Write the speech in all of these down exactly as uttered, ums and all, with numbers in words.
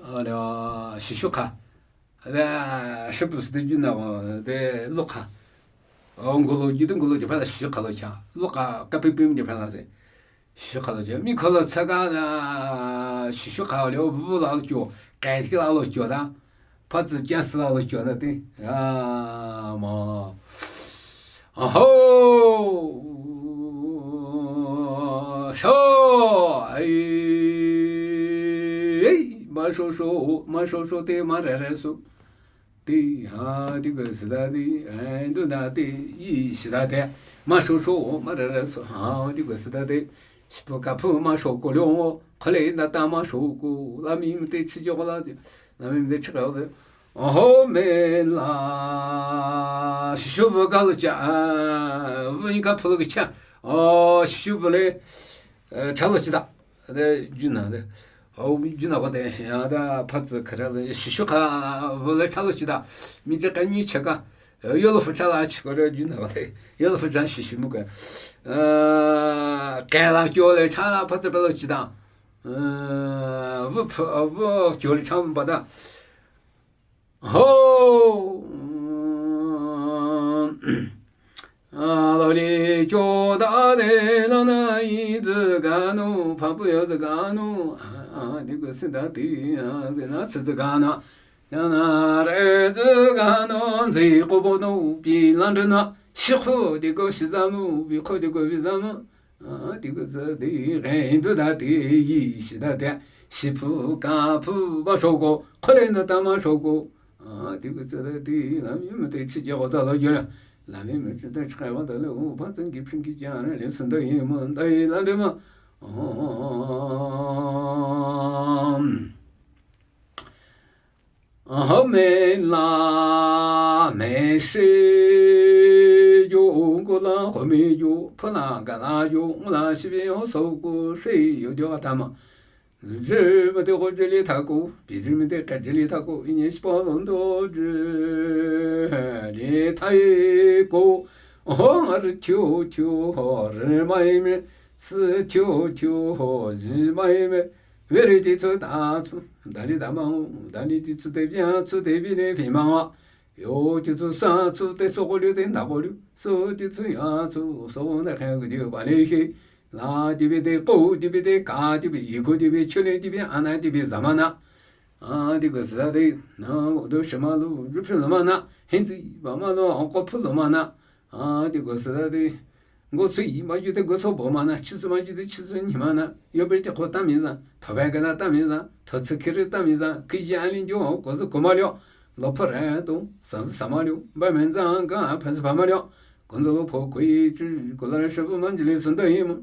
Alo, shishu kha. Ada, shipu sü de juna wa, de lo kha. O, ngolo, jide ngolo japa la shishu kha lo cha. Lo kha, kapi pim japa la se. Shishu kha lo cha. Mi kho lo tsa ka da, shishu kha lo, vu la lo cho. Kai ti la lo cho da. Pha tsi ja si la lo cho da ti. Ya, ma. Aho! Sho! Ai! Ai! Ma sho sho, ma sho sho te, ma re re so. Te, ha, te ko sida te, ai, du da te, i sida te. Ma sho sho, ma re re so, ha, te ko sida te. Shipu kapu ma sho ko lo, kho le da ta ma sho ko, la mi te chi jo la, la mi te chi ka. Aho me la, shishu vu ka lo cha, a, vu ni ka phu lo ke cha. O, shishu vu le, e, cha lo chi da. De, juna de. O, juna ko de, ya da, pha tsi kha ra le, shishu kha vu le cha lo chi da. Mi je ka ni cha ka. E, yo lo fu cha la chi ko de, juna ko de. Yo lo fu cha shishu mu ka. E, ka la jo le cha pha tsi pe lo chi da. E, vu phu, vu jo le cha mu ba da. Ho! A, lo li jo da de la na i zi ga no, pa pu yo zi ga no. A, a, di gu si da di, a, zi na ci zi ga no. Ya na re zi ga no, zi ko bo no, bi lan de na. Shi ko di gu shi za no, bi ko di gu bi za no. A, di gu zi di, ren du da di, yi shi da di. Shi pu, ka pu, ba sho ko, ko le na ta ma sho ko. A, di gu zi di, la mi mu te chi je ko da lo yo la. La mi mu chi te chi kai wa da le, o, ba zeng ki phin ki ja le, le sen da yi mo, da yi la de ma. O. Aho me la me shi yo, ko la ho me yo, pho la ga la yo, ngo la shi bi ho so ko shi yo jo ta ma. Zhi me te ho zhi li ta ko, bi zhi me te ka zhi li ta ko, i ni shi pa lo ndo zhi li ta ko. Aho nga ri tiu tiu ho ri ma yi me, si tiu tiu ho zi ma yi me. Ve ri ti tsu da tsu, da li da ma, da li ti tsu te bia tsu te bi le bi ma wa. Yo ti tsu sa tsu te so ko liu te da ko liu, so ti tsu ya tsu, so na kha gu diu ba le hi. La ti bi te, ko ti bi te, ka ti bi, yi ko ti bi, chu le ti bi, a na ti bi, za ma na. A, ti gu si da te, na, wo do shi ma lo, ru phi lo ma na, hen zi, ba ma lo, ko phu lo ma na. A, ti gu si da te, Ngo tsui ma ju te ngo tso bo ma na, chi tsui ma ju te chi tsui ni ma na, yo be te ko ta mi za, tho ba ga na ta mi za, tho tsi ki ri ta mi za, ki ji a lin ju ho ko zi ko ma liu, lo pho re to, sa zi sa ma liu, ba men za ga phan zi ba ma liu, gun zi lo pho kui chi, ko la re shi bu man ji li sun de yi mo,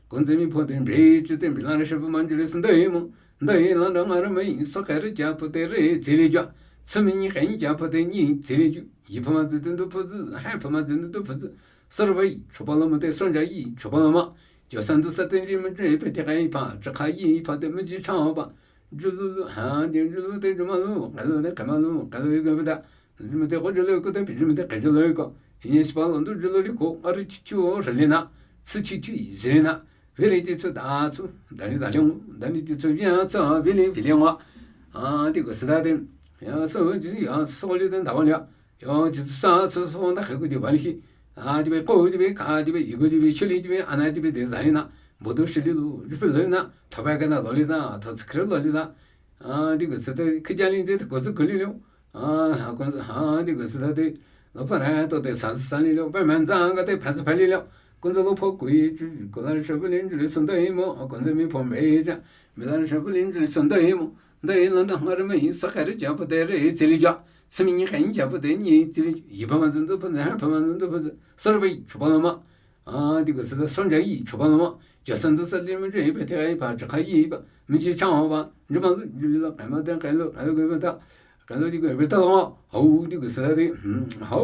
gun zi mi pho de bi chi te bi la re shi bu man ji li sun de yi mo, de yi la da ma re me yi, so ka re ja pho te re zi li ju, tsi mi ni ka yi ja pho te ni zi li ju, yi pho ma zi te du pho zi, ha pho ma zi te du pho zi, Sor ba yi, cho pa lo mo te, son ja yi, cho pa lo ma. Jo san du sa te ri mo ju pe te ka yi pa, cha ka yi pa te mo ji cha pa. Ju lu lu, ha, de ju lu te ju ma lu, ka lu te ka ma lu, ka lu yi ko pe ta. Ju mo te ko ju lu ko te, pi ju mo te ka ju lu ko. Yi ni shi pa lo du ju lu li ko, a ri chu chu o ri li na. Tsi chu chu yi ji li na. Ve li ti tsu da tsu, da li da li, da li ti tsu ya tsu, ve li ve li wa. A, ti ko si da de. Ya so ji ya so li de da wa li. Yo, ji tsu sa tsu so na khe gu di ba li hi. A, di be ko di be ka di be yi gu di be chu li di be a na di be de za li na. Bo du shi li lu, di be lu na. Tho ba ga na lo li za, tho tsi kre lo li za. A, di gu si de, ki ja li de, ko zi gu li lu. A, ha, ko zi, ha, di gu si de, lo pa ra to de sa sa li lu, ba man za ga de pa zi pa li lu. Ko zi lo po gu yi ji, ko la shi bu lin ji li sun de yi mo, ko zi mi po me yi ja. Mi la shi bu lin ji li sun de yi mo. De yi la na ma re me yi sa ka re ja bu de re zi li ja. Tsimi ni khen ja pho te ni tsili, yi pho ma zin du pho zin, ha pho ma zin du pho zin. Sor ba yi, cho pa lo ma. A, ti ko sa da son ja yi, cho pa lo ma. Ja san du sa li mo je yi pa te yi pa, cha ka yi pa. Mi ji cha ho pa. Ju ma lu, ju li la, ka ma te, ka lu, ka lu, ka ma ta. Ka lu ti ko, be ta lo ma. Ho, ti ko sa da ti. Hmm, ho.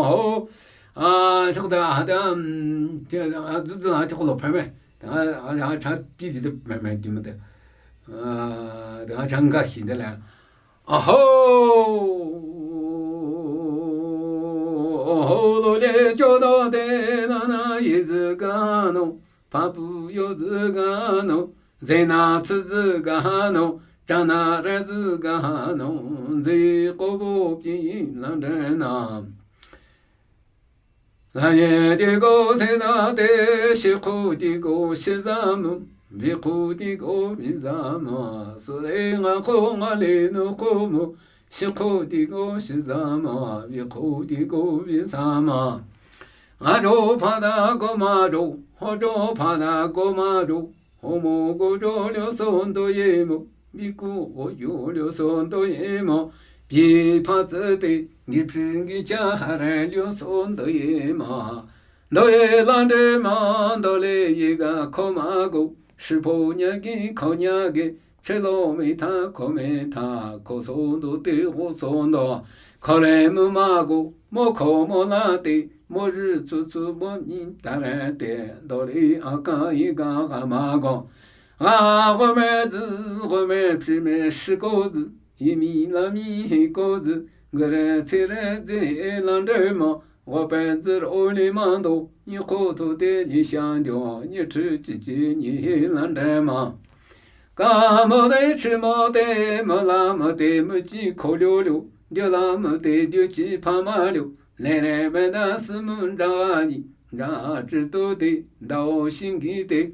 Ho. A, cha da, ha da, hmm, ti, a, du, du, a, cha ko lo pa me. Da, a, a, cha pi ti de, me, me, ti ma de. A, da, cha nga hi de la. Aho! Aho, lo le cho do de na na yi zi ga no, pa pu yo zi ga no, Zena tsü zü ga ha no, chana re zü ga ha no, zi ko bo pi la de na. La ye di go zena de, shi ko di go shi za mo, bi ko di go bi za mo, su le nga ko nga le no ko mo, shi ko di go shi za mo, bi ko di go bi za mo. Nga jo pa da go ma jo, ho jo pa da go ma jo, ho mo go jo lyo so ndo ye mo, bi ku go jo lyo so ndo ye mo, bi pa tse te, ngi pi ngi cha ha re lyo so ndo ye ma. Ndo ye la de ma, ndo le ye ga ko ma go, shi po nya gi ko nya ge, che lo me ta ko me ta, ko so ndo te go so ndo, ko le mo ma go, mo ko mo la te, mo ri tsu tsu mo ni ta re te, ndo le a ka ye ga ga ma go. Ga go me zi, go me pi me shi ko zi, yi mi la mi he ko zi, ge re ce re ze e la de ma, go pe zi ro le ma ndo, ni ko to te ni xiang dio, ni chi chi chi ni he la de ma. Ka mo de chi mo de, mo la mo de, mo ji ko liu liu, dio la mo de, dio ji pa ma liu, le le me da si mo da ni, da chi to de, da o xin gi de.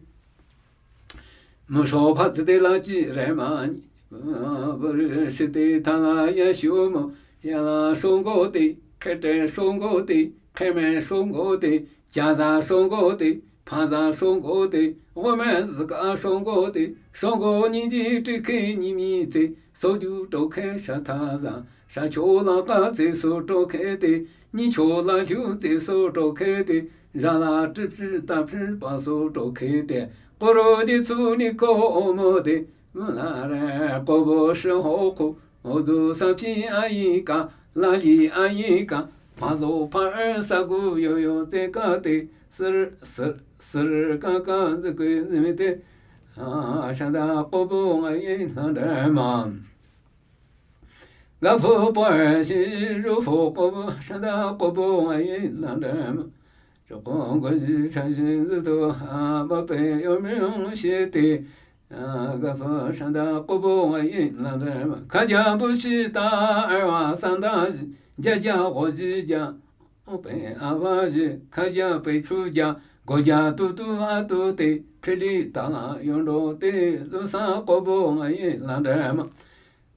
Mo sho pa zi de la ji re ma ni, bo ri shi de ta la ya xiu mo, ya la shong go de, ke de shong go de, ke me shong go de, ja za shong go de, pa za shong go de, wo me zi ka shong go de, shong go ni di zhi ke ni mi ce, so ju zhou ke sha ta za, sha cho la ka ce so zhou ke de, ni cho la liu ce so zhou ke de, za la zhi zhi ta zhi pa so zhou ke de, ko ro di cu ni ko o mo de, mo la re ko bo shi ho ko, o zu sa pi a yi ka, la li a yi ka, pa zo pa er sa gu yo yo ce ka de, sir sir sir ka ka zi gui zi mi de, a sha da ko bo nga yi la de ma. Ga pu pa er shi ru fu ko bo sha da ko bo nga yi la de ma. Cho ko gu zi cha shi zi tu a ba pe yo mi yong shi de. A ga fu sha da ko bo nga yi la de ma. Ka ja bu shi ta er wa san da ji, ja ja go ji ja. O pe a ba ji, ka ja pe chu ja, go ja tu tu a tu te, phili ta la yong do te, lu sa ko bo nga yi la de ma.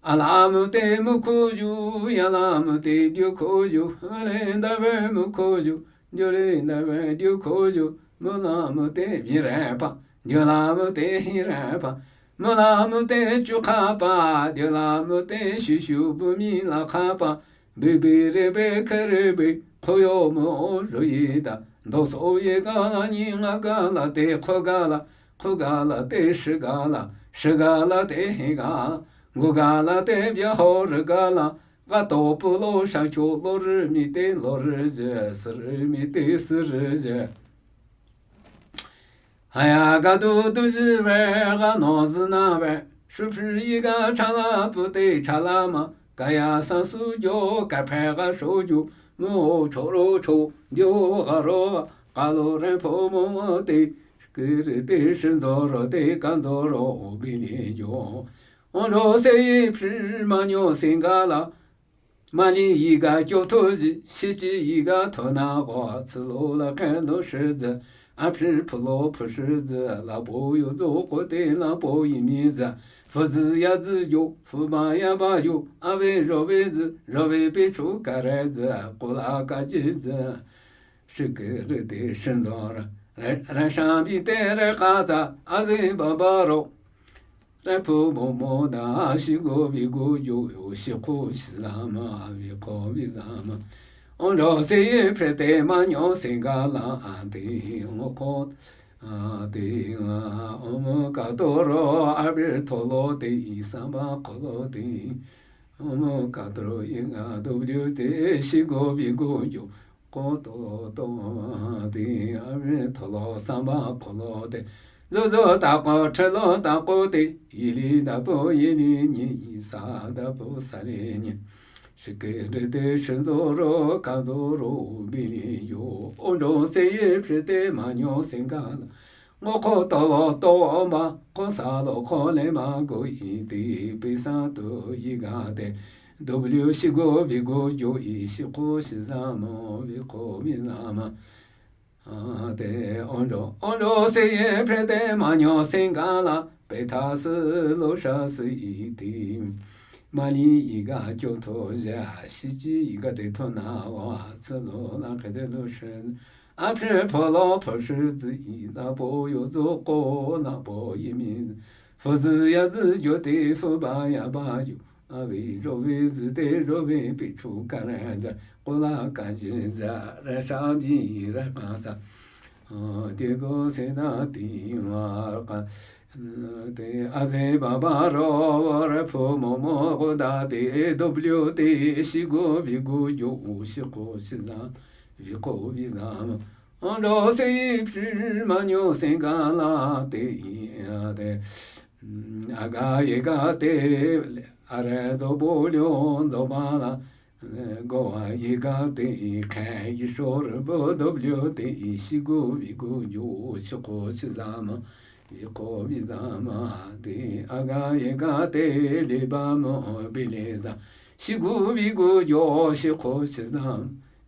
A la mu te mu ko ju, ya la mu te ju ko ju, le da ve mu ko ju, ju le da ve ju ko ju, mu la mu te bi re pa, ju la mu te hi re pa, mu la mu te chu kha pa, ju la mu te shu shu bu mi la kha pa, bi bi re be ke re be, ko yo mu o ju yi da, do so ye ga la ni nga ga la te ko ga la, ko ga la te shi ga la, shi ga la te hi ga la, gu ga la te bia ho re ga la, ga to pu lo sha cho lo re mi te lo re je, si re mi te si re je. Haya ga du du ji ve, ga no zi na ve, shu phi yi ga cha la pu te cha la ma, ga ya sa su jo, ga pe ga sho ju, mu o cho ro cho, jo ga ro, ga lo re po mo mo te, ki re te shin zo ro te, kan zo ro, o bi ni jo. O ro se yi phi ma nyo sing ga la, ma li yi ga jo to ji, shi ji yi ga to na go, ci lo la kan lo shi zi, a phi pu lo pu shi zi, la bo yo zo ko te la bo yi mi zi, fu zi ya zi yo, fu ma ya ba yo, a ve zho ve zi, zho ve pe chu ka re zi, ko la ka ji zi. Shi ke re te shin zo ra, ra, ra sha bi te re ka za, a zi ba ba ro. Re pu mo mo da, shi gu bi gu ju yo, shi ku shi za ma, bi ko bi za ma. On ro se ye pre te ma nyo se ga la, a te ngo ko, a te nga, o mo ka to ro, a bi to lo te, i sa ba ko lo te. O mo ka to ro, i nga do bi te, shi gu bi gu ju. Ko to to te, a mi to lo sa ma ko lo te. Zo zo ta ko che lo ta ko te. Yi li da po yi li ni, yi sa da po sa li ni. Shi ke re te shin zo ro, ka zo ro, bi li yo. O ro se ye phi te ma nyo se ga la. Ngo kho to lo to ma, kho sa lo kho le ma gu i ti, pi sa tu i ga te. W shi gu vi gu yo i, shi kho shi za mo, vi kho vi za ma. A te, on jo, on jo se ye pre te ma nyo se ga la, pe tha si lo sha si i ti. Ma li i ga kyo to ja, shi ji i ga te to na wa, ci lo la ke te lo shen. A phe pho lo pho shi zi i la po yo zo ko la po yi mi. Fu zi ya zi yo te fu ba ya ba yo. A ve zho ve zi te zho ve pi chu ka re za. Ko la ka ji za re sha bi re ka za. A, te go se na ti ma ka. Te a ze ba ba ro re pho mo mo go da te w te shi go vi go yo u shi ko shi za. Vi ko vi za ma. An do se phi ma nyo se ga la te i a te. A ga ye ga te a re zo bo lyo zo ba la. Go a ye ga te i khe i sho re bo do lyo te i shi go vi go yo shi ko shi za ma. Vi ko vi za ma te a ga ye ga te le ba mo bi le za. Shi go vi go yo shi ko shi za.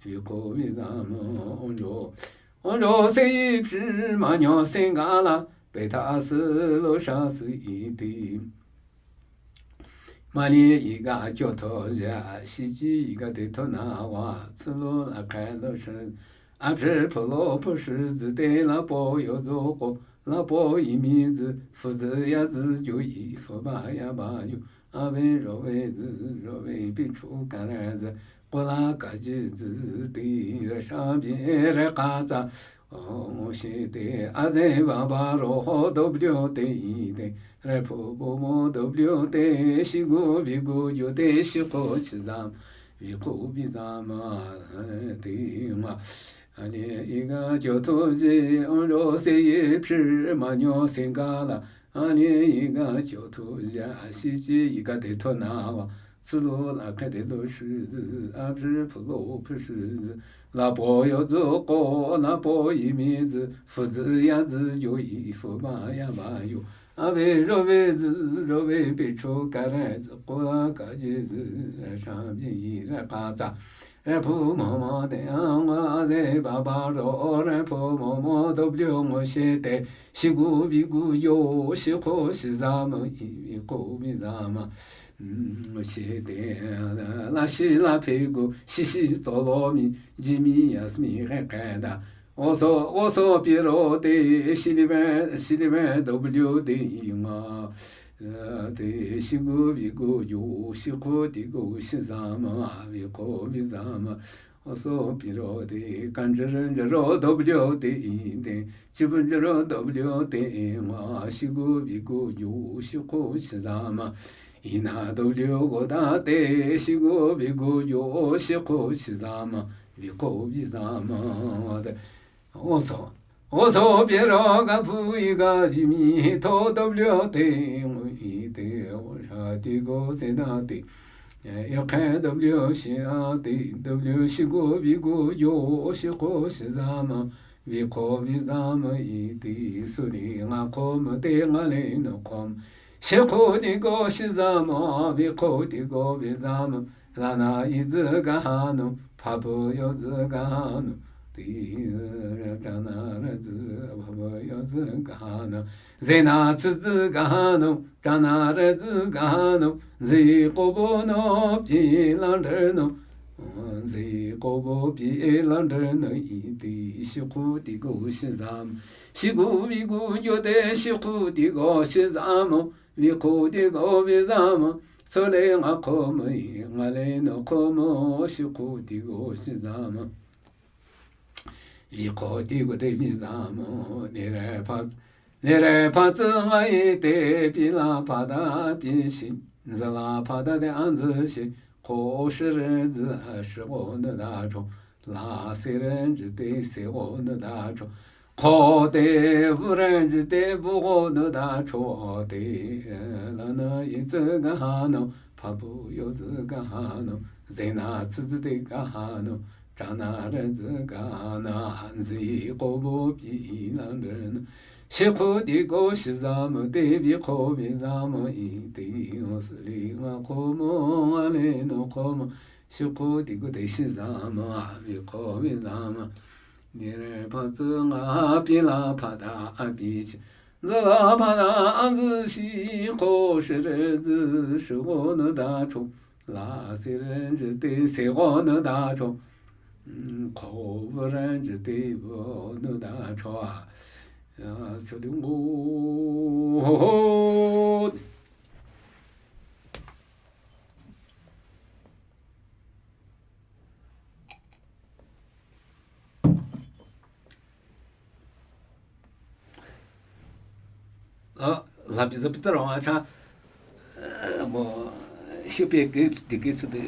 Vi ko vi za ma on do. On do se phi ma nyo se ga la. Pe tha si lo sha si i ti. Ma li i ga kyo to ja, shi ji i ga te to na wa, ci lo la kai lo shen. A phe pho lo pho shi zi te la po yo zo ko, la po yi mi zi, fu zi ya zi yo yi, fu ba ya ba yo. A ve zho ve zi, zho ve pi chu ka re zi, ko la ka ji zi ti re sha bi re ka za. O shi te a ze ba ba ro ho do blyo te i te. Re pho bo mo do blyo te shi go vi go yo te shi ko shi za. Vi ko vi za ma te ma. A ni i ga kyo to ji on ro se ye phi ma nyo se ga la. A ni i ga kyo to ja shi ji i ga te to na wa. Ci lo la kai te lo shi zi, a phi pho lo pho shi zi. La po yo zi ko, la po yi mi zi, fu zi ya zi yo yi, fu ba ya ba yo. A ve zho ve zi, zho ve pi cho ka re zi, ko la ka ji zi, re sha bi yi re ka za. Re pho mo mo te a nga ze ba ba ro, re pho mo mo do blyo ngo she te. Shi gu vi gu yo, shi ko shi za mo i, vi ko vi za ma. Mm, shi te, la shi la phe gu, shi shi zo lo mi, ji mi ya si mi re ke da. O so, o so pi ro te, shi li ve, shi li ve do blyo te i nga. Eh, te shi gu vi gu yo, shi ko ti gu shi za ma, vi ko vi za ma. O so pi ro te, kan zhe ren zhe ro do blyo te i te, chi pu zhe ro do blyo te i nga, shi gu vi gu yo, shi ko shi za ma. I na do blyo go da te, shi gu vi gu yo, shi ko shi za ma, vi ko vi za ma te. O so, o so pi ro ga pu i ga ji mi to do blyo te, ngo i te, o sha ti go se na te. Ya, ya khe do blyo shi a te, do blyo shi go vi go yo, shi ko shi za ma, vi ko vi za ma i te, su li nga ko ma te nga le no ko ma. Shi ko ti go shi za ma, vi ko ti go vi za ma, la na i zi ga ha no, pa pu yo zi ga ha no, ti ra ta na ra zi, pa pu yo zi ga ha no, ze na ci zi ga ha no, ta na ra zi ga ha no, zi ko bo no, pi la re no, zi ko bo pi la re no, i ti shi ko ti go shi za ma, shi go vi go yo te, shi ko ti go shi za ma, vi ko ti go vi za ma, so le nga ko ma i, nga le no ko ma, shi ko ti go shi za ma. Vi ko ti go te vi za mo, ni re pa, ni re pa zi nga i te, pi la pa da pi shi, zi la pa da de an zi shi, ko shi re zi, shi go de da cho, la se re zi te, se go de da cho, ko te, bu re zi te, bu go de da cho te, la na i zi ga ha no, pa pu yo zi ga ha no, ze na ci zi te ga ha no, Chana re zi ka na zi ko bo pi la re na. Shi ko ti ko shi za mo te bi ko bi za mo i te o si li nga ko mo nga le no ko mo. Shi ko ti ko te shi za mo a bi ko bi za mo. Ni re pa zi nga pi la pa da a bi chi. Zi la pa da a zi shi ko shi re zi shi ko no da cho. La se re zi te se ko no da cho. Ko bu re zi te bu no da cho a. Ya cho li ngo ho ho. A, labi za pita rong a cha, mo, shi pe ke, ti ke su de,